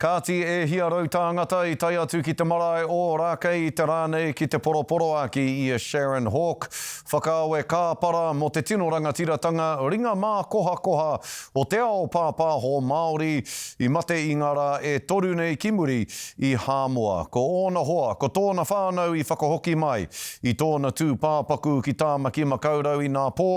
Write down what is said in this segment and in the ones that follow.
Kāti e hia tāngata i tae atu ki te marae o Ōrākei i te rā nei ki te poroporoaki i a Sharon Hawke, whakaawe kāpara mō te tino rangatiratanga ringa mākohakoha o te ao pāpāho Māori i mate i ngā rā e toru nei ki muri i Hāmoa. Ko ōna hoa, ko tōna whānau i whakahoki mai i tōna tūpāpaku ki Tāmaki Makaurau inapō,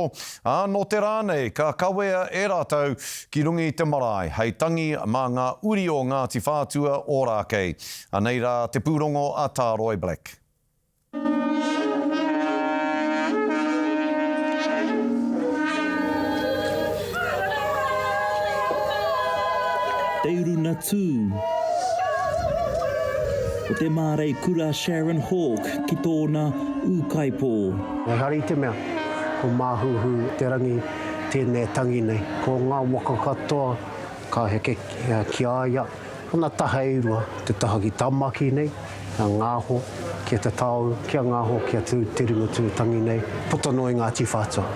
ā, nō te rā nei ka kawea e rātou ki runga i te marae hei tangi mā ngā uri o Ngāti Whātua Ōrākei. Anei rā te pūrongo a Tāroi Black. Te Uruna Tū o te māreikura Sharon Hawke ki tōna ūkaipō. Ehara i te mea, ko Māhuhu te rangi tēnei e tangi nei. Ko ngā waka katoa ka heke ki a ia, ana taha e rua, te taha ki Tamaki nei, a Ngāho, ki a Te Taou, ki a Ngāho, ki a Tū, Te Ringatū tangi nei, puta noa i Ngāti Whātua.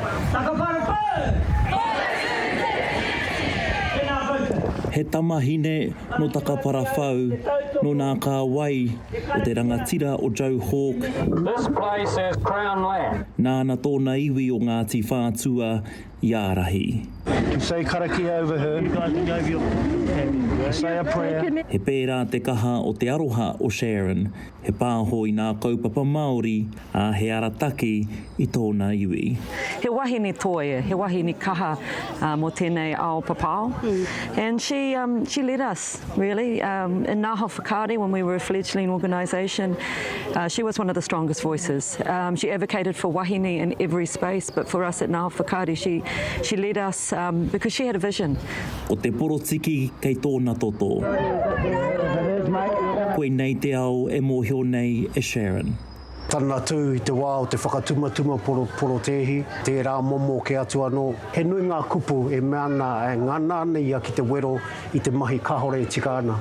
He tamahine nō Takaparawhau, nō nā kāwai o te rangatira o Joe Hawke. This place is Crown land. Nāna tōna iwi o Ngāti Whātua i ārahi. To say karakia over her, to say a prayer. He pērā te kaha o te aroha o Sharon, he pāho i nā kaupapa Māori, ā, he arataki i tōna iwi. He wahine toi, he wahine kaha mō tēnei ao papao. And she, she led us, really. In Ngā Hau Whakaari, when we were a fledgling organisation, she was one of the strongest voices. She advocated for wahine in every space, but for us at Ngā Hau Whakaari, she, she led us because she had a vision. Ko te porotiki kei tōna toto. Koinei te ao e mōhio nei e Sharon. Tana tū i te wā o te whakatumatuma porotēhi, tērā momo kē atu anō. He nui ngā kupu e mea ana, e ngana ana ia ki te wero i te mahi kāore e tika ana.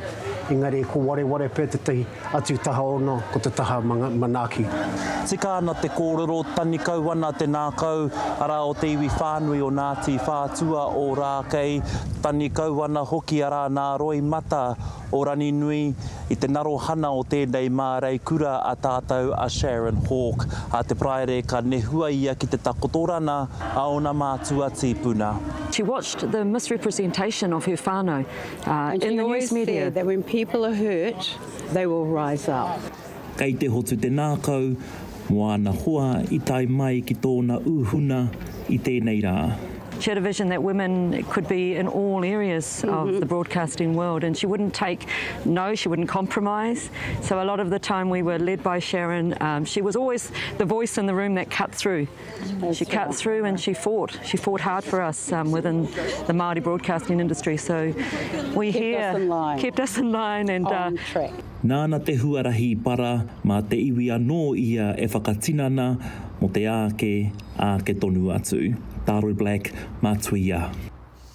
Engari ko wareware pea tētahi atu taha ōna, ko te taha manaaki. Tika ana te kōrero, tanikau ana te nākau, arā o te iwi whānui o Ngāti Whātua Ōrākei, tanikau ana hoki arā nā roimata o Ranginui, i te narohana o tēnei māreikura a tātou a Sharon Hawke. Ā te Paraire ka nehua ia ki te takotorana a ōna mātua tīpuna. She watched the misrepresentation of her whānau in the news media. And she always said that when people are hurt, they will rise up. Kei te hotu te nākau mō āna hoa i tae mai ki tōna ūhuna i tēnei rā. She had a vision that women could be in all areas of the broadcasting world and she wouldn't take no, she wouldn't compromise. So a lot of the time we were led by Sharon. Um, she was always the voice in the room that cut through. She cut through and she fought. She fought hard for us um, within the Māori broadcasting industry. So we kept here us in line. kept us in line and On uh, track. Nāna te huarahi i para, mā te iwi anō ia e whakatinana mō te āke, āke tonu atu. Tāroi Black, Mātuia.